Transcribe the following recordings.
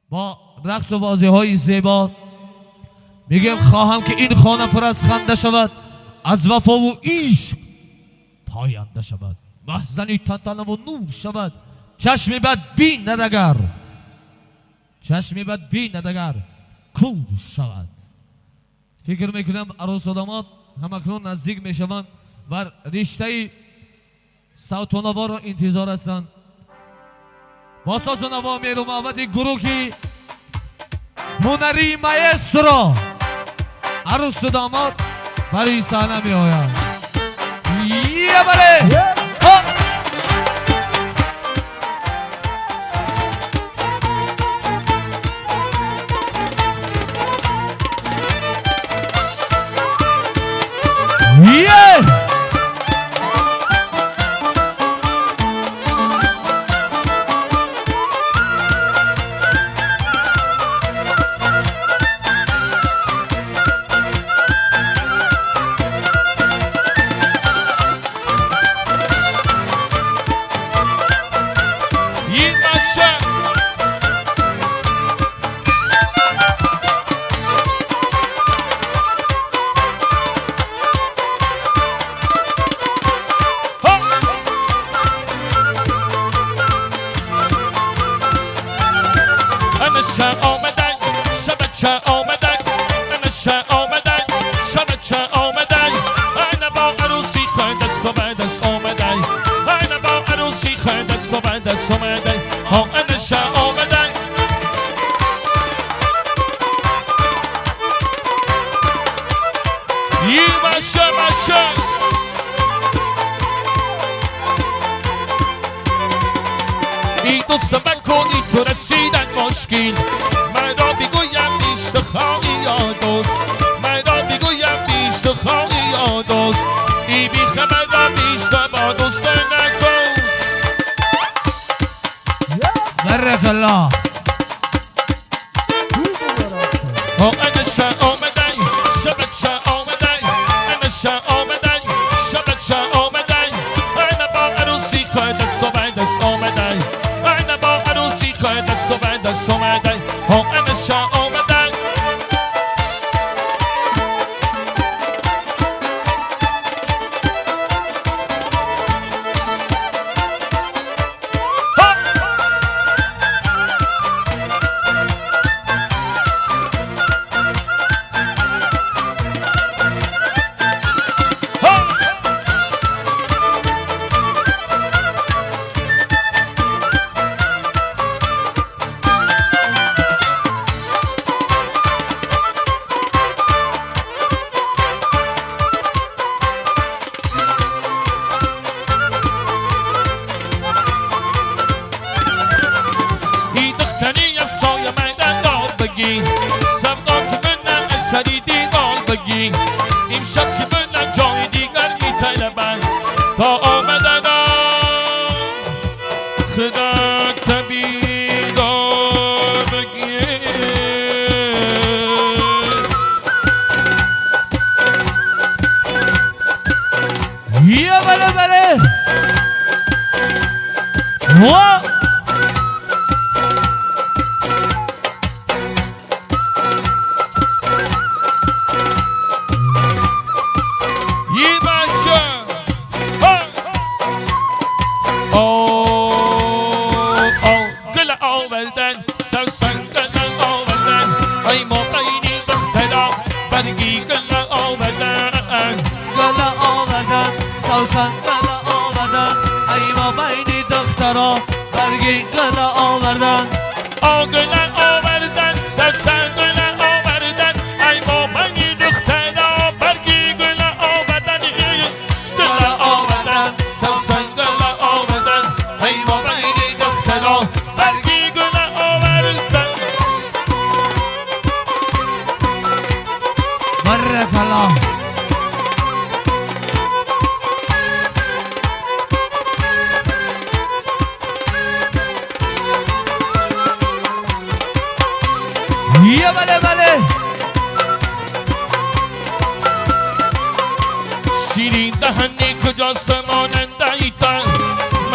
با رقص و بازی های زیبا میگم خواهم که این خانه پر از خنده شود، از وفا و عشق پاینده شود، محزنی تنتنه و نور شود، چشم بد بین ندگر، چشم بد بین ندگر کور شود. فکر میکنم عروس و داماد هم اکنون نزدیک میشوند و رشته صوت و نوا را انتظار هستند. با ساز و نوا مهر و محبت گروهی هنری مایسترو عروس و داماد برای صحنه می آیند. یه بله یه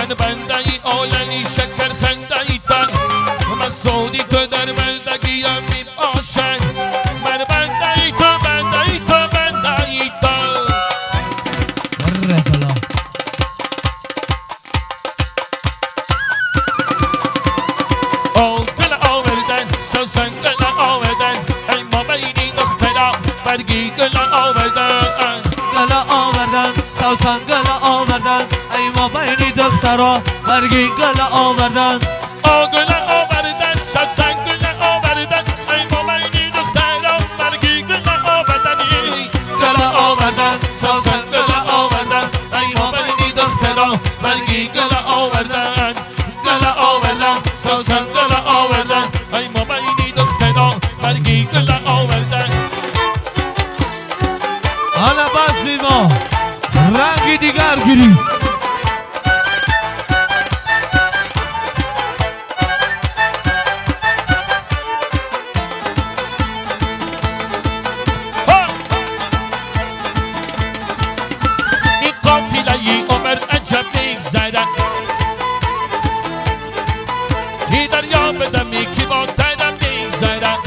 من بنده ای آلنی شکر خنده ای تن مقصودی تو در بندگیم می باشد من بنده ای تو بنده ای تو بنده ای تو. او گل آوردن سوسن گل آوردن ای ما بینی دخترا برگی گل آوردن گل آوردن سوسن گل آوردن ای ما بینی دخترا برگی گل آوردن. او گل آوردن سوسن گل آوردن ای ما بینی دخترا برگی گل آوردن گل آوردن سوسن گل آوردن ای ما بینی دخترا برگی گل آوردن گل آوردن سوسن گل آوردن ای ما بینی دخترا برگی گل آوردن. حالا بس ما رنگ دیگر گیریم. این قافله عمر عجب میگذرد این دریا بدم یکی با ترم میگذرد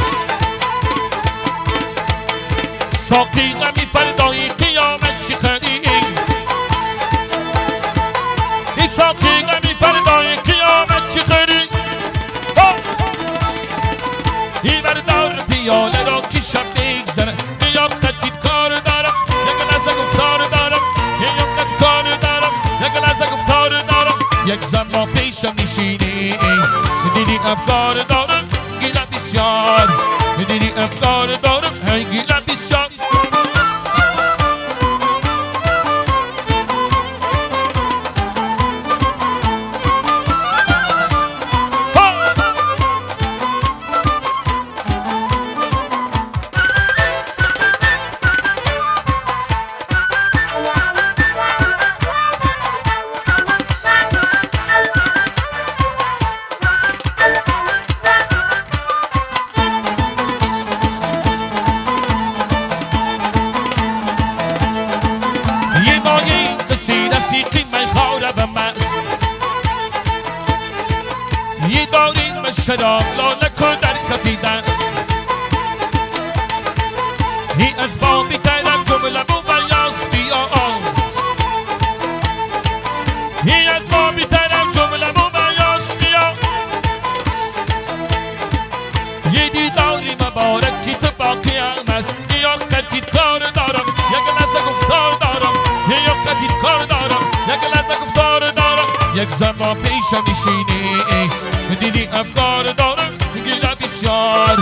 ساقی غمی فردای قیامت چی خری ای ساقی غمی فردای قیامت چی خری ای بردار پیاله را که شب میگذره یا قدید کار دارم یک لحظه گفتار دارم یا قد کار دارم یک لحظه گفتار دارم یک زمان پیشم نشینی دیدی افکار دارم گیره بسیار دیدی افکار دارم گیره بسیار. یه داریم شراب لاله در کفی دست ای از بابی طرف جمله و بیاس بیا ای از بابی طرف جمله و بیاس بیا یه دیداری مبارکی تو باقی هم است یا قدید کار دارم یک لحظه گفتار دارم یا قدید کار دارم یک لحظه گفتار دارم یک زمان پیشم نشینی دیدی افکار دارم گیره بسیار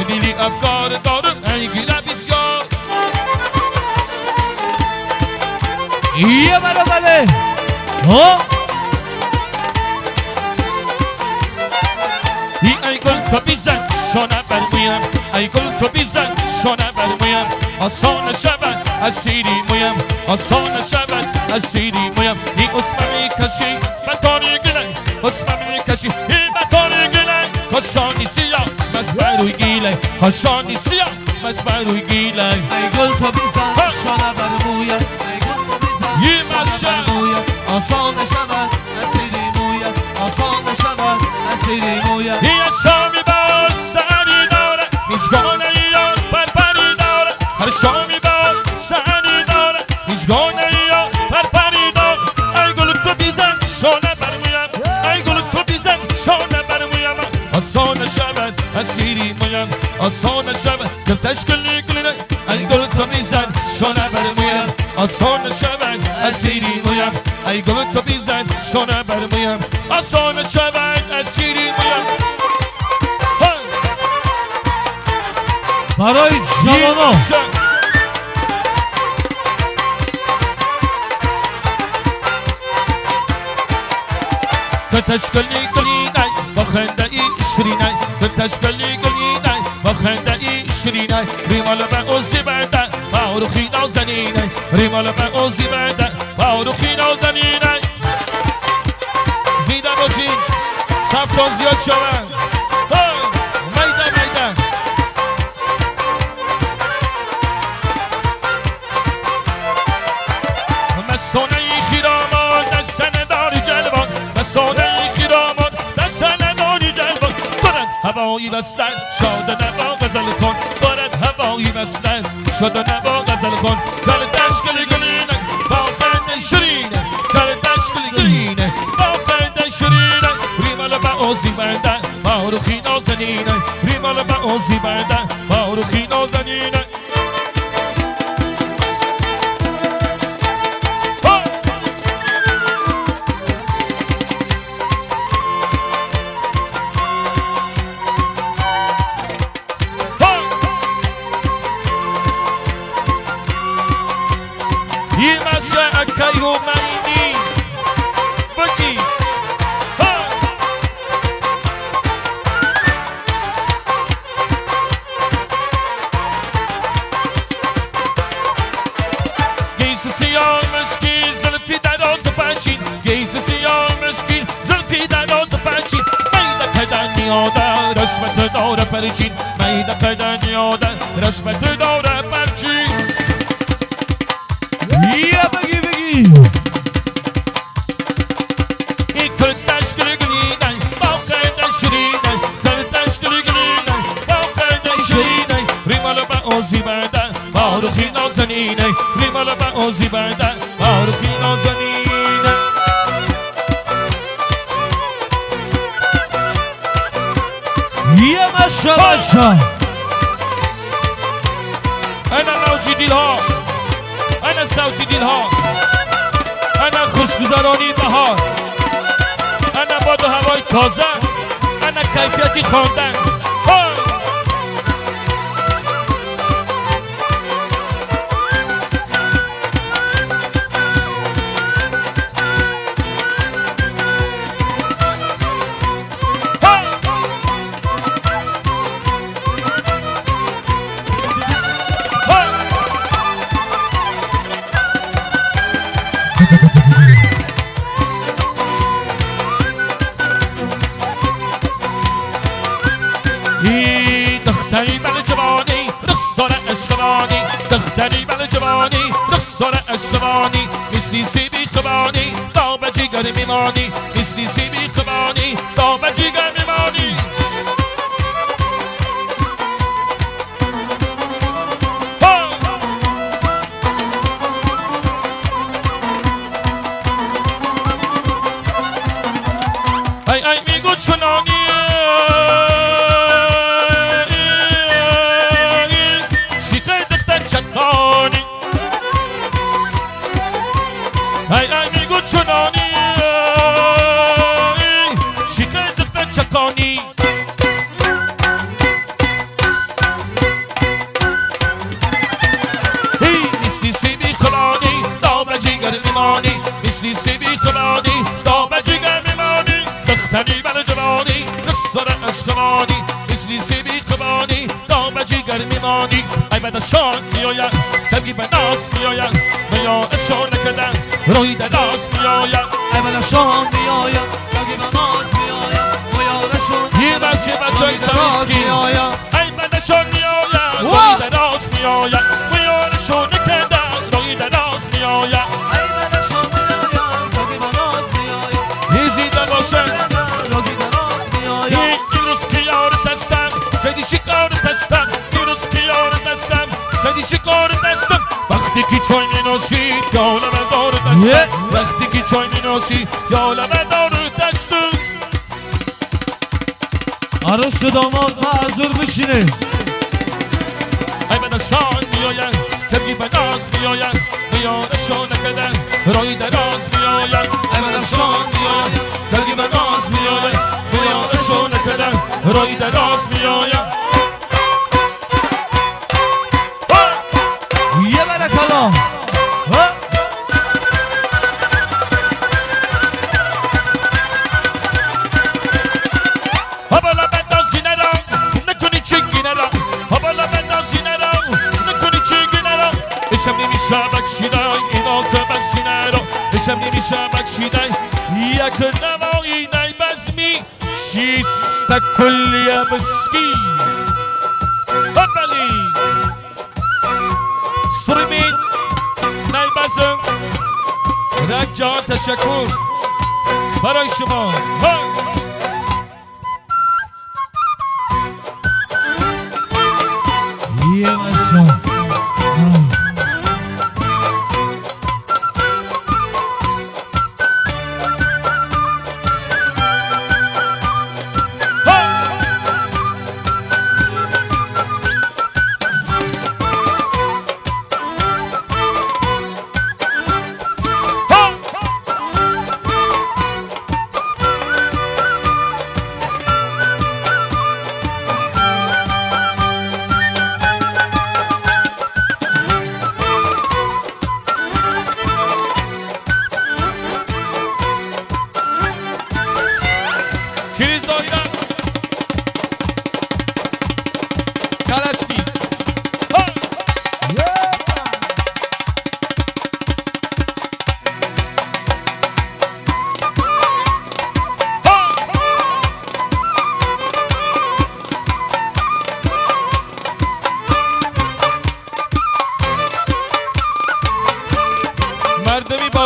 دیدی افکار دارم گیره بسیار. یه بله بله ها ای گل تو بیزن شانه برمویم ای گل تو بیزن شانه برمویم آسان شود اسیری مویم آسان شود اسیری مویم ای اسمه میکشی بطاری گله اسمه میکشی ای بطاری گله کاشانی سیاه مس بروی گیله کاشانی سیاه مس بروی گیله ای گل تو بیزن شانه برمویم ای گل تو بیزن شانه برمویم آسان شود اسیری مویم آسان شود اسیری مویم. ای شامی بار سری داره میشگانه یار پرپری داره هر شامی بار سری داره میشگانه یار پرپری داره ای گل تو بیزن شانه برمویم ای گل تو بیزن شانه برمویم آسان شود اسیری مویم آسان شود دل تشکلی گلینه ای گل تو بیزن شانه برمویم آسان شود اسیری مویم ای گل تو بیزن شانه برمویم آسان شود اسیری مویم. برای جوانا تو تشکلی گلینای با خنده ای شیرینای تو تشکلی گلینای با خنده ای شیرینای ریمال به اوزی بنده باروخی نازنینای ریمال به اوزی بنده باروخی نازنینای. زیده باشین صفتان زیاد شوند. میده میده مستانه خیرامان دستن داری جلوان هوایی وصلن شاد نوا غزل کن بارد هوایی وصلن شاد نوا غزل کن گل تشکل گلینه با خنده شیرینه گل تشکل گلینه با خنده شیرینه ریمال با اوزی بردن با روخی نازنینه ریمال با اوزی بردن با روخی نازنینه. رشوت داره پرچی یه بگی بگی ای کل تشکل گلینه با خنده شیرینه کل تشکل گلینه با خنده شیرینه ریمال با اوزی بردن با روخی نازنینه ریمال با اوزی بردن با روخی نازنینه. یه مشا بچه انا موجی دلها انا صوتی دلها انا خوشگذرانی بهار انا باد و هوای تازه انا کیفیتی خواندن. دختری بل جوانی رخسار عشقوانی مثلی سیبی خبانی تا به جگر میمانی مثلی سیبی خبانی تا به جگر میمانی. ای ای میگو چنانی ای ای میگو چنانی شیخه دختر چکانی مثلی سیبی خلانی تا به جگر میمانی مثلی سیبی خلانی تا به جگر میمانی دختری بر جوانی رخسار عشقوانی مثلی سیبی خبانی تا به جگر میمانی. ای بدشان میآید ترگی به ناز میآید میانشان نکردن روی دراز میآید ای بدشان میآید ترگی به ناز میآید میانشان یه بس یه بچه سویسکی ای بدشان میآید روی دراز میآید میانشان نکردن روی دراز میآید ای بدشان میآید ترگی به ناز میآید یه زیده باشن روی دراز میآید. امروز که یار دستم سدی شکار دستم امروز که یار دستم سدی شکار دستم وقتی که چای می نوشی یالمه دار دستم وقتی که چای می نوشی یالمه دار دستم. عروس و داماد معذور بشینه. ای بدشان میآید ترگی به ناز میآید میانشان نکردن رای دراز میآید ای بدشان میآید ترگی به ناز میآید میانشان نکردن رای دراز میآید. یه برکلا حوالا بندازی نرم نکنی چنگی نرم حوالا بندازی نرم نکنی چنگی نرم اشم نمیشه بکشیدن اینا که بسی نرم اشم نمیشه بکشیدن یک نوایی نی بزمی شیست کلی مسکین بلی سرمین نی بزم رجا تشکر برای شما.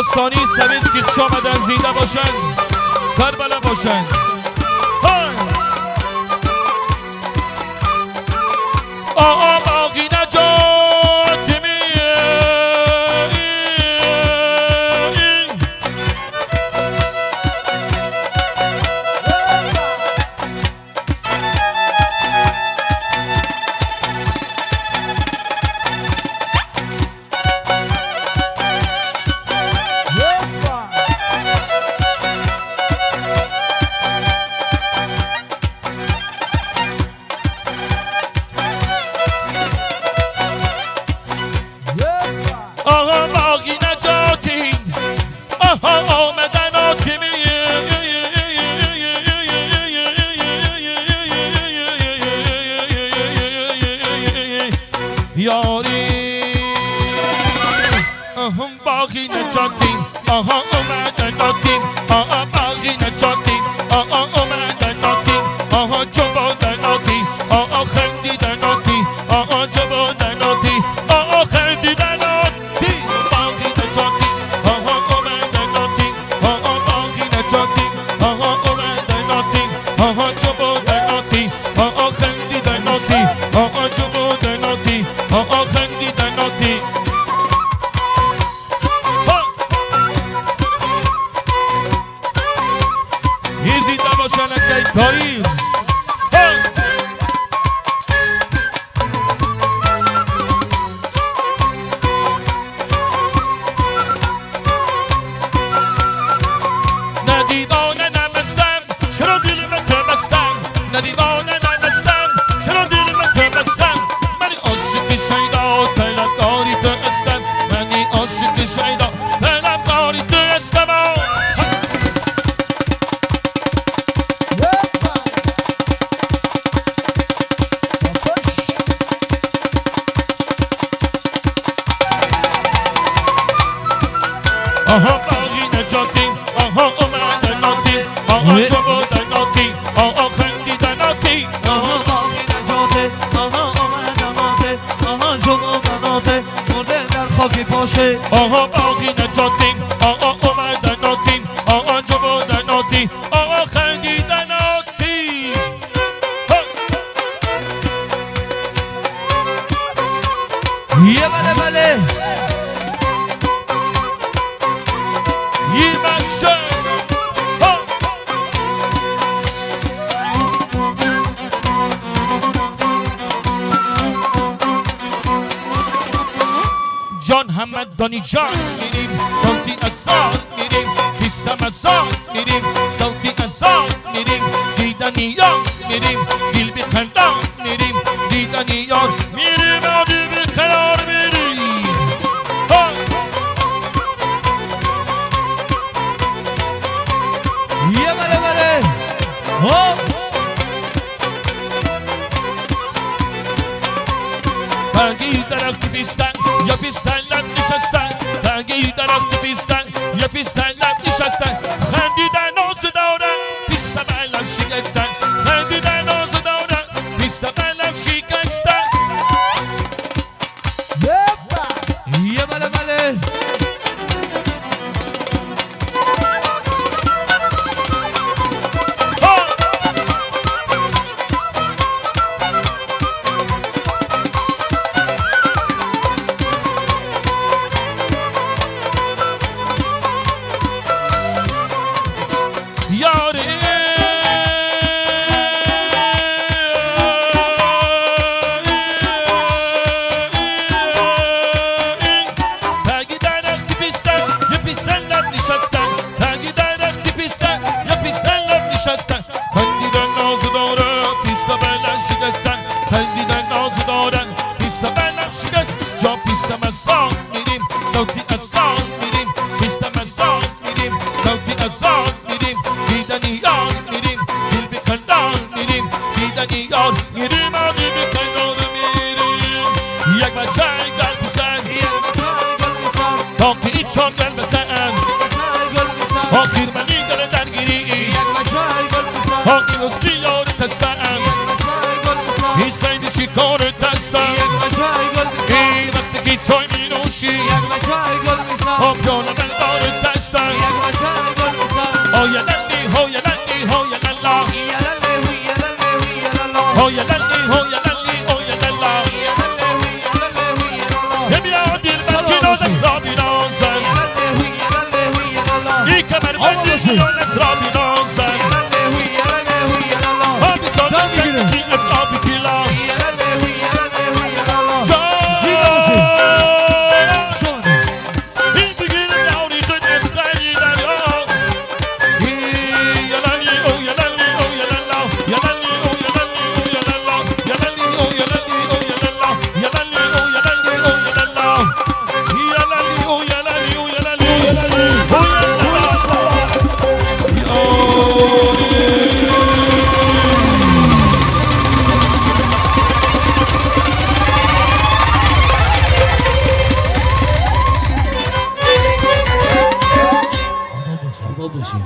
باستانی سویسکی خوش آمدن، زنده باشن، سر بلند باشن. آقا باقی نجات می آقا باقی نجاتی، آها آمدن آتمی یاری، آها باقی نجاتی، آها آمدن آتی، آها باقی نجاتی، آها آمدن آتی، آها جوابدن آتی، آها خندیدن آتی، آها جوابدن آتی، آها خندیدن آتی. باقی نجاتی، آها آمدن آتی، آها باقی نجاتی، آها آمدن آتی، آها جوابدن آتی، آها خندیدن آتی، آها جوابدن آتی، آها خندیدن آتی. زنده باشن اکای تایر. نه دیوانه نمستم چرا دلم تبستم، نه دیوانه نمستم چرا دلم تبستم، من عاشق شیدا طلبکاری تو هستم، من عاشق شیدا طلبکاری تو هستم. آها باقی نجاتی، آها آمدن آتی، آها جوابدن آتی، آها خندیدن آتی، آها باقی نجاته، آها آمدن آته، آها جوابدن آته، مرده در خاک پاشه. آها باقی نجاتی، آها آمدن آتی، آها جوابدن آتی، آها خندیدن آتی. یه بله بله جان همدانی جان میریم، صوتی ازان میریم، بیستم ازان میریم، صوتی ازان میریم، دیدنیان میریم، دل بی خندان میریم، دیدنیان میریم، آدی بی قرار میریم. یه بله بله ها. تنگی درخت بیستن یا بیستن لب نشستن، تنگی درخت بیستن یا بیستن لب نشستن، خندیدن ناز دارن بیستم لب شکستن، خندیدن ناز دارن بیستم لب شکستن. یه بله بله یاری تنگی درخت بیستن یه پیستن لب نشستن، تنگی درخت بیستن یه پیستن لب نشستن، خندیدن ناز داره پیستا بلند شکستن، خندیدن ناز دارن پیستا بلند شکست. جا پیستم از سان میریم، صوتی از سان میریم، پیستم از سان میریم، صوتی از سان میریم، دیدنیان میریم، دل بی خندان میریم، دیدنیان میریم، آدی بی خندان میریم. یک بچه گل بزن، تا که چون گل بزن، آخر منی دل درگیری، آخر روز یار تستم، ایستایی شکار دستم، ای وقتی که چای می نوشی، آب پیاله بردار. Обод бошед.